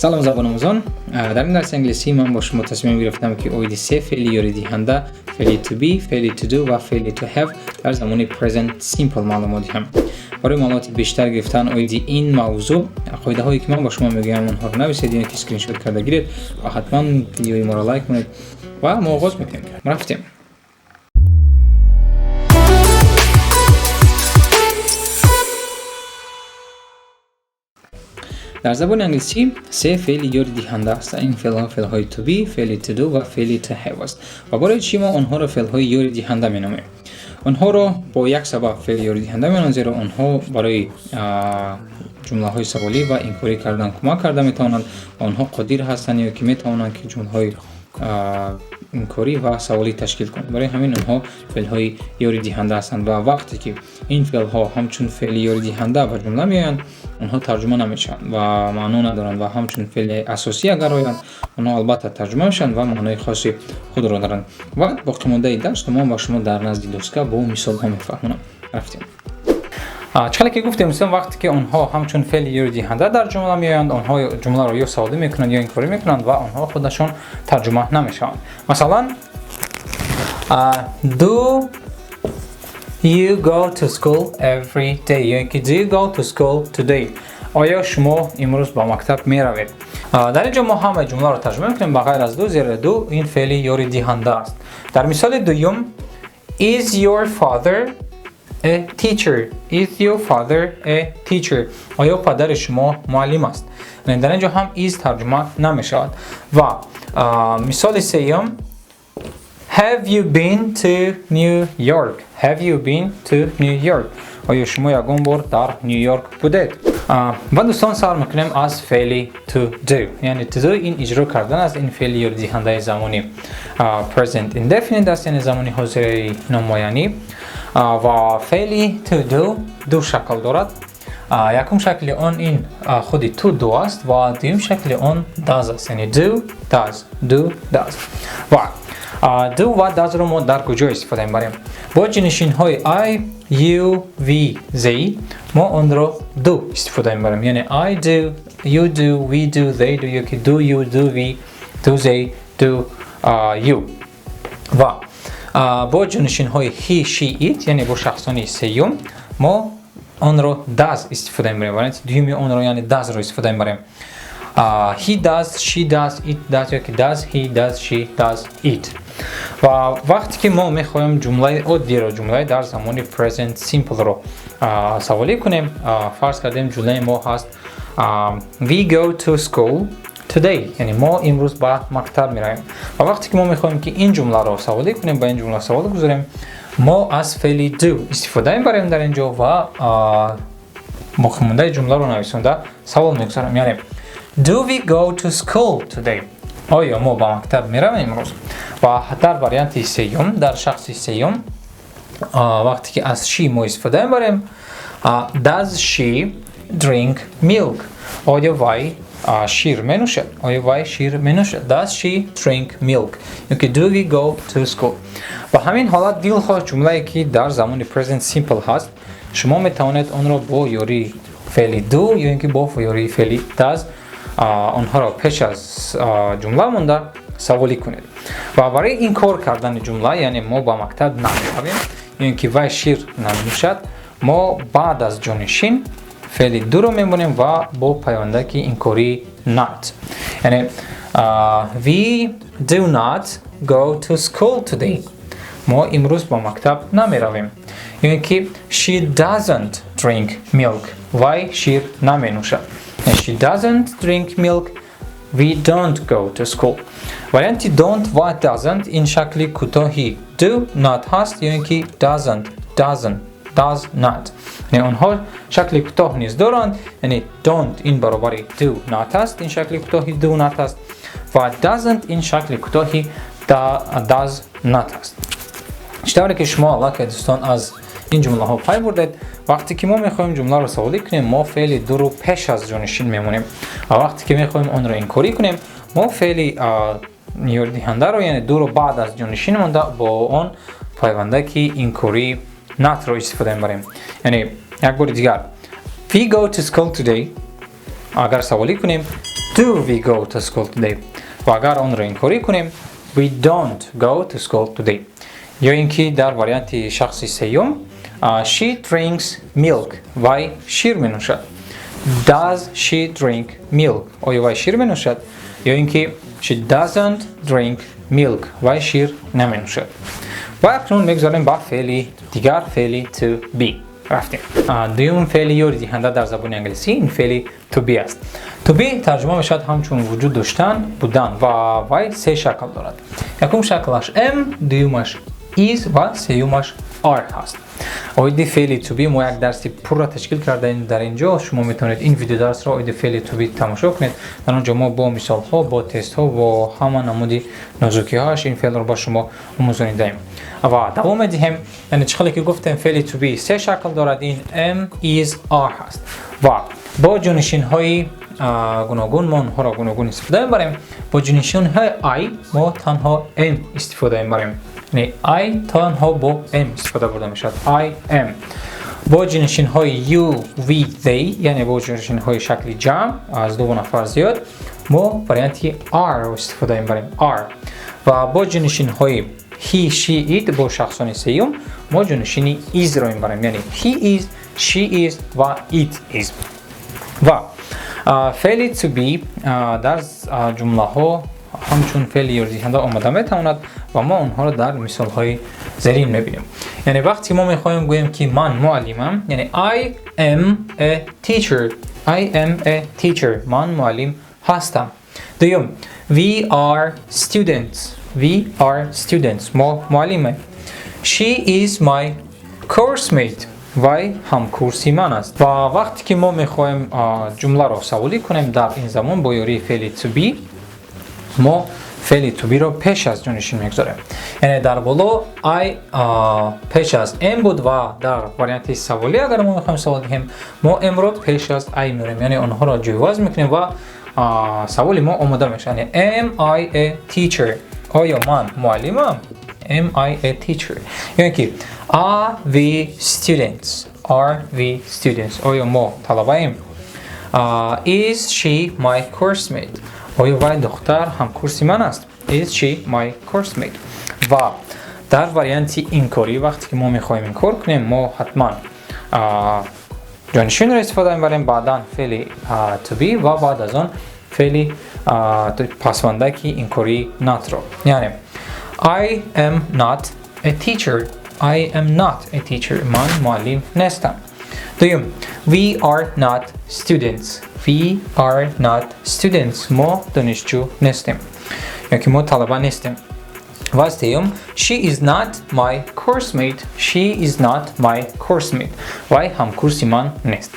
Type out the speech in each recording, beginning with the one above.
Салом, забономӯзон! Дар ин дарси англисӣ ман бо шумо тасмим гирифтам, ки оиди се феъли ёридиҳанда: феъли to be, феъли to do ва феъли to have дар замони present simple маълумот диҳам. Барои маълумоти бештар гирифтан оиди ин мавзӯъ, қоидаҳое ки ман ба шумо мегӯям, онҳоро нависед ё ки скриншот карда гиред ва ҳатман видеои моро лайк кунед ва мо оғоз мекунем. Рафтем. Дар забони англисӣ се феъли ёридиҳанда ҳастанд. Ин феълҳо феълҳои to be, феъли to do ва феъли to have аст. Ва барои чӣ мо онҳоро феълҳои ёридиҳанда меномем? Онҳоро бо як сабаб феъли ёридиҳанда меноманд, зеро онҳо барои ҷумлаҳои саволӣ ва инкорӣ кардан кӯмак карда метавонанд ва онҳо қодир ҳастанд ё ки метавонанд, ки ҷумлаҳои инкорӣ ва саволӣ ташкил кунанд. Барои ҳамин онҳо феълҳои ёридиҳанда ҳастанд ва вақте ки ин феълҳо ҳамчун феъли ёридиҳанда ба ҷумла меоянд, онҳо тарҷума намешаванд ва маъно надоранд ва ҳамчун феъли асосӣ агар оянд, онҳо албатта тарҷума мешаванд ва маънои хоси худро доранд. Ва боқимондаи дарс мо ба шумо дар назди доска бо мисолҳо мефаҳмонам. Рафтем. Чӣ хеле ки гуфтем, дӯстон, вақте ки онҳо ҳамчун феъли ёридиҳанда дар ҷумла меоянд, онҳо ҷумларо ё саволӣ мекунанд, ё инкорӣ мекунанд ва онҳо худашон тарҷума намешаванд. Масалан, do you go to school every day ё ки do you go to school today? Оё шумо имрӯз ба мактаб меравед? Дар ин ҷо мо ҳамаи ҷумларо тарҷума мекунем ба ғайр аз do, зеро do ин феъли ёридиҳанда аст. Дар мисоли дуюм, is your father a teacher? Is your father a teacher? Оё падари шумо муаллим аст? Дар ин ҷо ҳам is тарҷума намешавад. Ва мисоли сеюм, have you been to New York? Have you been to New York? Оё шумо ягон бор дар Нью Йорк будед? Ва дӯстон, сар мекунем аз феъли to do. Яъне to do ин иҷро кардан аст. Ин феъли ёридиҳандаи замони present indefinite аст, яъне замони ҳозираи номуайянӣ. Ва феъли to do ду шакл дорад. Якум шакли он ин худи to do аст ва дуюм шакли он does аст, яъне do, does, do, does. Ва do ва does ро мо дар куҷо истифода мебарем? Бо ҷинишинҳои I, you, we, they мо онро do истифода мебарем, яъне I do, you do, we do, they do ё ки do you, do we, do they, do you. Ва бо ҷонишинҳои he, she, it, яъне бо шахсони сеюм, мо онро does истифода мебарем. Варианти дуюми онро, яъне does ро истифода мебарем: he does, she does, it does ё ки does he, does she, does it. Ва вақте ки мо мехоҳем ҷумлаи оддиро, ҷумлаи дар замони present simple ро саволӣ кунем, фарз кардем, ҷумлаи мо ҳаст we go to school today, яъне мо имрӯз ба мактаб меравем. Ва вақте ки мо мехоҳем, ки ин ҷумларо саволӣ кунем, ба ин ҷумла савол гузорем, мо аз феъли do истифода мебарем дар ин ҷо ва боқимондаи ҷумларо нависонда савол мегузорем, яъне do we go to school today? Оё мо ба мактаб меравем имрӯз? Ва дар варианти сеюм, дар шахси сеюм, вақте ки аз she мо истифода мебарем, does she drink milk? Оё вай шир менӯшад? Оё вай шир менӯшад? Does she drink milk? Ёки do we go to school? Ба ҳамин ҳолат дилхоҳ ҷумлае, ки дар замони present simple ҳаст, шумо метавонед онро бо ёрии феъли do ё ин ки бо ёрии феъли does онҳоро пеш аз ҷумла монда саволӣ кунед. Ва барои ин кор кардани ҷумла, яъне мо ба мактаб намеравем ё ин ки вай шир наменӯшад, мо баъд аз ҷонишин феъли do ро мемонем ва бо пайвандаки инкории not, яъне we do not go to school today, мо имрӯз ба мактаб намеравем, ё ин ки she doesn't drink milk, вай шир наменӯшад, she doesn't drink milk, we don't go to school. Варианти don't ва doesn't ин шакли кӯтоҳи do not ҳаст ё ин ки doesn't, doesn't, does not, яъне онҳо шакли кӯтоҳ низ доранд. Яъне don't ин баробари do not аст, ин шакли кӯтоҳи do not аст ва doesn't ин шакли кӯтоҳи does not аст. Чӣ тавре ки шумо аллакай, дӯстон, аз ин ҷумлаҳо пай бурдед, вақте ки мо мехоҳем ҷумларо саволӣ кунем, мо феъли do ро пеш аз ҷонишин мемонем ва вақте ки мехоҳем онро инкорӣ кунем, мо феъли ёридиҳандаро, яъне do ро баъд аз ҷонишин монда, бо он пайвандаки инкории not ро истифода мебарем. Яъне як бори дигар, we go to school today агар саволӣ кунем, Do we go to school today? Ва агар онро инкорӣ кунем, we don't go to school today. Ё ин ки дар варианти шахси сеюм, she drinks milk, вай шир менӯшад. Does she drink milk? Оё вай шир менӯшад? Ё ин ки she doesn't drink milk, вай шир наменӯшад. Ва акнун мегузарем ба феъли дигар, феъли to be. Рафтем. Дуюм феъли ёридиҳанда дар забони англисӣ ин феъли to be аст. To be тарҷума мешавад ҳамчун вуҷуд доштан, будан ва вай се шакл дорад. Якум шаклаш am, дуюмаш is ва сеюмаш are ҳаст. Оиди феъли to be мо як дарси пурра ташкил кардаем. Дар ин ҷо шумо метавонед ин видеодарсро оиди феъли to be тамошо кунед. Дар он ҷо мо бо мисолҳо, бо тестҳо, бо ҳама намуди нозукиҳоаш ин феълро ба шумо омӯзонидаем ва давом медиҳем. Яъне чӣ хеле ки гуфтем, феъли to be се шакл дорад: ин am, is, are ҳаст ва бо ҷонишинҳои гуногун мо онҳоро гуногун истифода мебарем. Бо ҷонишинҳои I мо танҳо am истифода мебарем, яъне I танҳо бо am истифода бурда мешавад, I am. Бо ҷонишинҳои you, we, they, яъне бо ҷонишинҳои шакли ҷамъ, аз ду нафар зиёд, мо варианти are истифода мебарем, are. Ва бо ҷонишинҳои he, she, it, бо шахсони сеюм мо ҷонишини is ро мебарем, яъне he is, she is ва it is. Ва феъли to be дар ҷумлаҳо ҳамчун феъли ёридиҳанда омада метавонад ва мо онҳоро дар мисолҳои зерин мебинем. Яъне вақте мо мехоҳем гӯем, ки ман муаллимам, яъне I am a teacher, I am a teacher, ман муаллим ҳастам. Дуюм, we are students, we are students, мо муаллимем. She is my coursemate, вай ҳамкурси ман аст. Ва вақте ки мо мехоҳем ҷумларо саволӣ кунем, дар ин замон бо ёрии феъли to be мо феъли to be ро пеш аз ҷонишин мегузорем. Яъне дар боло I пеш аз am буд ва дар варианти саволӣ, агар мо мехоҳем савол диҳем, мо am ро пеш аз I меорем, яъне онҳоро ҷойваз мекунем ва саволи мо омода мешавад. Яъне am I a teacher? Оё ман муаллимам? Am I a teacher? Ё ки are we students? Are we students? Оё мо талабаем? Is she my coursemate? Оё вай духтар ҳамкурси ман аст? Is she my coursemate? Ва дар варианти инкорӣ, вақте ки мо мехоҳем инкор кунем, мо ҳатман ҷонишинро истифода мебарем, баъдан феъли to be ва баъд аз он феъли пасвандаки инкории not ро. Яъне I am not a teacher, I am not a teacher, ман муаллим нестам. Дуюм, we are not students, we are not students, мо донишҷӯ нестем ё ки мо талаба нестем. Ва сеюм, she is not my coursemate, she is not my coursemate, вай ҳамкурси ман нест.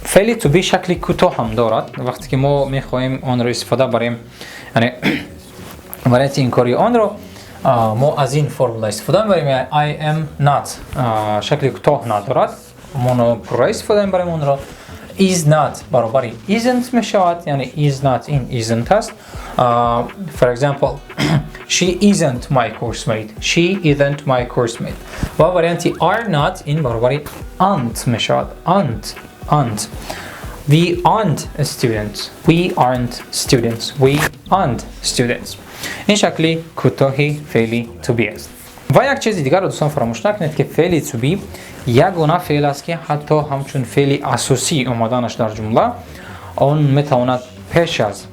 Феъли to be шакли кӯтоҳ ҳам дорад. Вақте ки мо мехоҳем онро истифода барем, яъне варианти инкории онро мо аз ин формула истифода мебарем. I am not шакли кӯтоҳ надорад, мо пурра истифода мебарем онро. Is not баробари isn't мешавад, яъне is not ин isn't аст. For example, she isn't my coursemate, she isn't my coursemate. Ва варианти are not ин баробари aren't мешавад, aren't, aren't. We aren't students, we aren't students, we aren't students. Ин шакли кӯтоҳи феъли to be аст. Ва як чизи дигарро, дӯстон, фаромӯш накунед, ки феъли to be ягона феъл аст, ки ҳатто ҳамчун феъли асосӣ омаданаш дар ҷумла, он метавонад пеш аз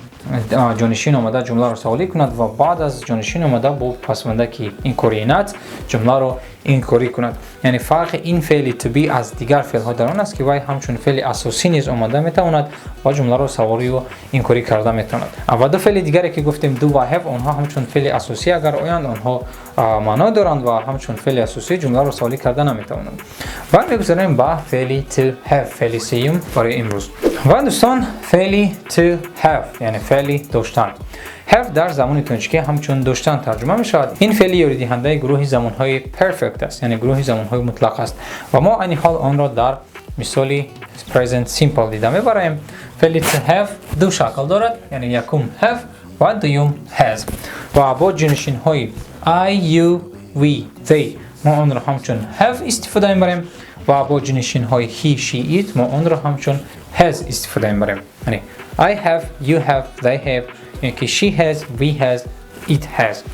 ҷонишин омада ҷумларо саволӣ кунад ва баъд аз ҷонишин омада бо пасвандаки инкории not ҷумларо инкорӣ кунад. Яъне фарқи ин феъли to be аз дигар феълҳо дар он аст, ки вай ҳамчун феъли асосӣ низ омада метавонад ва ҷумларо саволию инкорӣ карда метавонад. Ва ду феъли дигаре, ки гуфтем, do ва have, онҳо ҳамчун феъли асосӣ агар оянд, онҳо маъно доранд ва ҳамчун феъли асосӣ ҷумларо саволӣ карда наметавонанд. Ва мегузарем ба феъли to have, феъли сеюм барои имрӯз. Ва дӯстон, феъли to have, яъне феъли доштан. Have дар забони тоҷикӣ ҳамчун доштан тарҷума мешавад. Ин феъли ёридиҳандаи гурӯҳи замонҳои perfect аст, яъне гурӯҳи замонҳои мутлақ аст ва мо айни ҳол онро дар мисоли present simple дида мебароем. Феъли to have ду шакл дорад, яъне якум have ва дуюм has. Ва бо ҷонишинҳои I, you, we, they мо онро ҳамчун have истифода мебарем ва бо ҷонишинҳои he, she, it мо онро ҳамчун has истифода мебарем. Яъне I have, you have, they have, ё ки she has, we has, it has.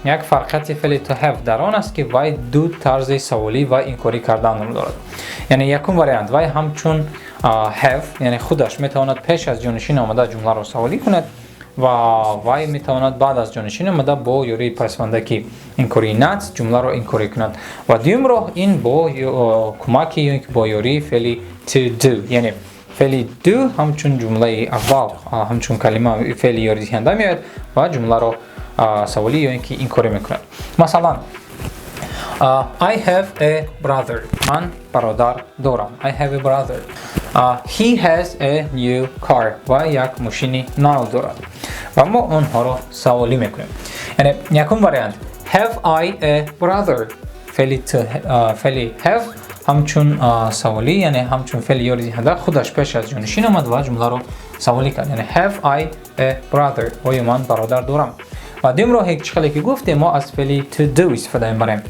Як фарқияти феъли to have дар он аст, ки вай ду тарзи саволӣ ва инкорӣ карданро дорад. Яъне якум вариант: вай ҳамчун have, яъне худаш метавонад пеш аз ҷонишин омада ҷумларо саволӣ кунад ва вай метавонад баъд аз ҷонишин омада бо ёрии пасвандаки инкории not ҷумларо инкорӣ кунад. Ва дуюм роҳ ин бо кӯмаки ё ки бо ёрии феъли to do, яъне феъли do ҳамчун ҷумлаи аввал, ҳамчун калима, феъли ёридиҳанда меояд ва ҷумларо саволӣ ё ин ки инкорӣ мекунад. Масалан, I have a brother. Ман бародар дорам. I have a brother. He has a new car. Ва як мошини нав дорад. Ва мо онҳоро саволӣ мекунем. Яъне якум вариант: Have I a brother? Феъли феъли have ҳамчун саволӣ, яъне ҳамчун феъли ёридиҳанда худаш пеш аз ҷонишин омад ва ҷумларо саволӣ кард. Яъне have I a brother? Оё ман бародар дорам? Ва дуюм роҳе, чӣ хеле ки гуфтем, мо аз феъли to do истифода мебарем.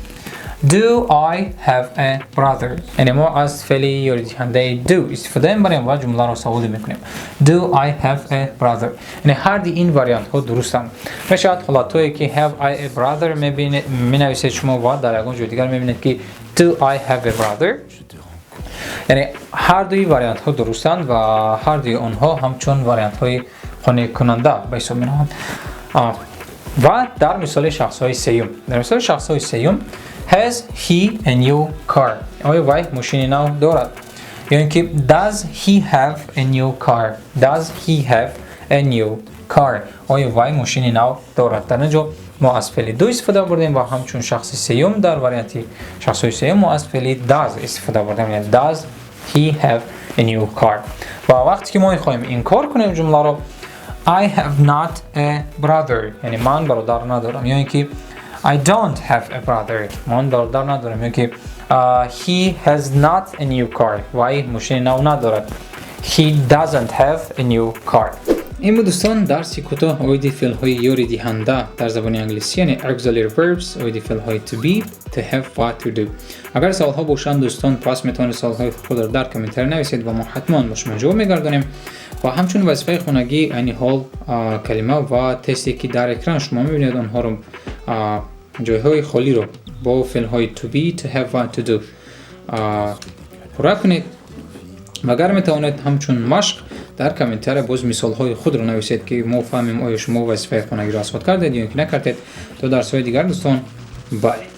Do I have a brother? Яъне мо аз феъли ёридиҳандаи do истифода мебарем ва ҷумларо саволӣ мекунем. Do I have a brother? Яъне ҳар ди ин вариантҳо дурустанд. Мешавад ҳолатҳое, ки have I a brother менависед шумо ва дар ягон ҷои дигар мебинед, ки do I have a brother. Яъне ҳар дуи вариантҳо дурустанд ва ҳар дуи онҳо ҳамчун вариантҳои қонеъкунанда ба ҳисоб мераванд. Ва дар мисоли шахсҳои сеюм, дар мисоли шахсҳои сеюм: Has he a new car? Оё вай мошини нав дорад? Ё ин ки does he have a new car? Does he have a new car? Оё вай мошини нав дорад? Дар ин ҷо мо аз феъли do истифода бурдем ва ҳамчун шахси сеюм, дар варианти шахсҳои сеюм мо аз феъли does истифода бурдем, яъне does he have a new car? Ва вақте ки мо мехоҳем инкор кунем ҷумларо: I have not a brother, яъне ман бародар надорам, ё ин ки I don't have a brother, ман бародар надорам, ё ки he has not a new car, вай мошини нав надорад, he doesn't have a new car. Ин буд, дӯстон, дарси кӯтоҳ оиди феълҳои ёридиҳанда дар забони англисӣ, яъне auxiliary verbs, оиди феълҳои to be, to have ва to do. Агар саволҳо бошанд, дӯстон, пас метавонед саволҳои худро дар комментария нависед ва мо ҳатман ба шумо ҷавоб мегардонем. Ва ҳамчун вазифаи хонагӣ айни ҳол калима ва тесте, ки дар экран шумо мебинед, онҳоро, ҷойҳои холиро бо феълҳои to be, to have ва to do пурра кунед. Ва агар метавонед, ҳамчун машқ дар комментария боз мисолҳои худро нависед, ки мо фаҳмем, оё шумо вазифаи хонагиро аз худ кардед ё ин ки накардед. То дарсҳои дигар, дӯстон, bye.